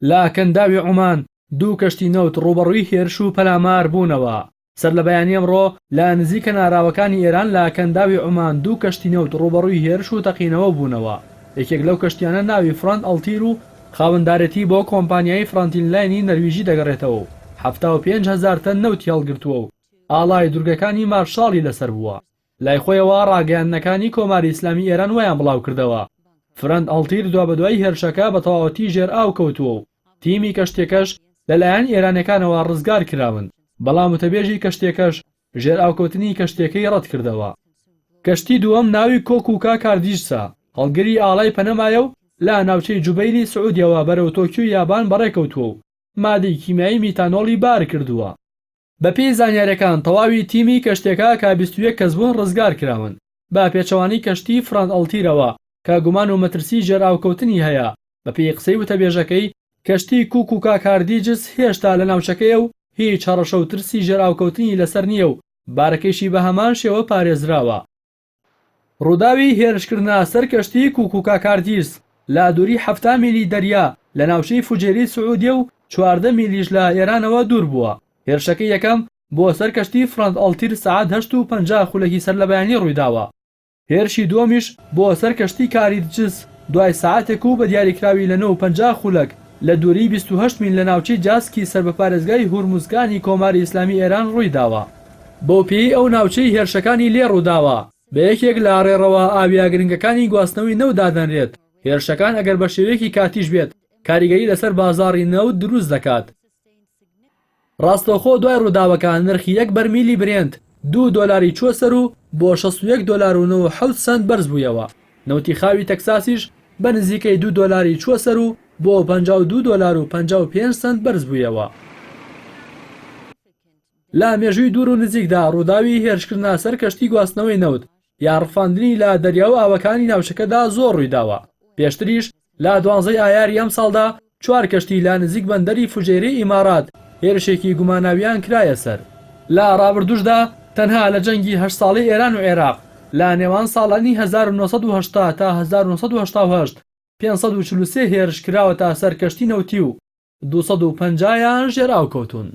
لە کەنداوی عومان دوو کەشتی نەوت ڕووبەڕووی هێرش و پەلامار بوونەوە. سەرلەبەیانی ئەمڕۆ لە نزیک کەناراوەکانی ئێران لە کەنداوی عومان دوو کەشتی نەوت ڕووبەڕووی هێرش و تەقینەوە بوونەوە. یەکێک لەو کەشتیانە ناوی فرەنت ئەڵتیر و خاوەندارێتی بۆ کۆمپانیای فرەنتین لاینی نەرویجی دەگەڕێتەوە و 75 هەزار تەن نەوتی هەڵگرتووە و ئاڵای دورگەکانی مارشاڵی لەسەر بووە. لای خۆیەوە ڕاگەیاندنەکانی کۆماری ئیسلامی ئێران وایان بڵاوکردەوە، فرەنت ئەڵتیر دوابەدوای هێرشەکە بە تەواوەتی ژێر ئاو کەوتووە و تیمی کەشتیەکەش لەلایەن ئێرانیەکانەوە ڕزگار کراون، بەڵام وتەبێژی کەشتیەکەش ژێرئاوکەوتنی کەشتیەکەی ڕەتکردەوە. کەشتی دووەم ناوی کۆکوکا کاردیجسە، هەڵگری ئاڵای پەنەمایە و لە ناوچەی جوبەیلی سعودیەوە بەرەو تۆکیۆی یابان بەڕێکەوتووە و مادەی کیمیایی میتانۆڵی بارکردووە. بەپێی زانیاریەکان تەواوی تیمی کەشتیەکە کە 21 کەس بوون ڕزگار کراون، بە پێچەوانەی کەشتی فرانت ئەڵتیرەوە کە گومان و مەترسی ژێرئاوکەوتنی هەیە، بەپێی قسەی وتەبێژەکەی، کەشتی کوکوکا کاردیجس هێشتا لە ناوچەکەیە و هیچ هەڕەشە و ترسی ژێرئاوکەوتنی لەسەر نییە و بارەکەیشی بە هەمان شێوە پارێزراوە. ڕووداوی هێرشکردنە سەر کەشتی کوکوکا کاردیجس لە دووری 70 میلی دەریا لە ناوچەی فوجێری سعودیە و 14 میلیش لە ئێرانەوە دوور بووە. هێرشەکەی یەکەم بۆ سەر کەشتی فرانت ئەڵتیر سەعات هەشت و 50 خولەکی سەرلەبەیانی ڕوویداوە. هێرشی دووەمیش بۆ سەر کەشتی کاریدجس دوای سەعاتێک و بە دیاریکراوی لە نۆ و 50 خولەک لە دووریی 28 میل لە ناوچەی جاسکی سەر بە پارێزگای هورموزگانی کۆماری ئیسلامی ئێران ڕوویداوە. بەو پێیەی ئەو ناوچەی هێرشەکانی لێ ڕووداوە بە یەکێک لە ڕێڕەوە ئاوییە گرنگەکانی گواستنەوەی نەوت دادەنرێت، هێرشەکان ئەگەر بە شێوەیەکی کاتیش بێت کاریگەری لەسەر بازاڕی نەوت دروست دەکات. ڕاستەوخۆ دوای ڕووداوەکە نرخی یەک بەرمیلی برێنت دوو دۆلاری چووە سەر و بۆ 61 دۆلار و 97 سەنت بەرزبوویەوە. نەوتی خاوی تەکساسیش بە نزیکەی دوو دۆلاری چووە سەر و بۆ 52 دۆلار و 55 سەنت بەرزبوویەوە. لە مێژووی دوور و نزیکدا ڕووداوی هێرشکردنە سەر کەشتی گواستنەوەی نەوت یان ڕفاندنی لە دەریا و ئاوەکانی ناوچەکەدا زۆر ڕوویداوە. پێشتریش لە دوانزەی ئایاری ئەمساڵدا چوار کەشتی لە نزیک بەندەری فوجەیرەی ئیمارات هێرشێکی گوماناویان کرایە سەر. لە ڕابردووشدا تەنها لە جەنگی هەشت ساڵەی ئێران و عێراق لە نێوان ساڵانی 1980 تا 1988 543 هێرش کراوەتە سەر کەشتی نەوتی و 250 یان ژێرئاو کەوتوون.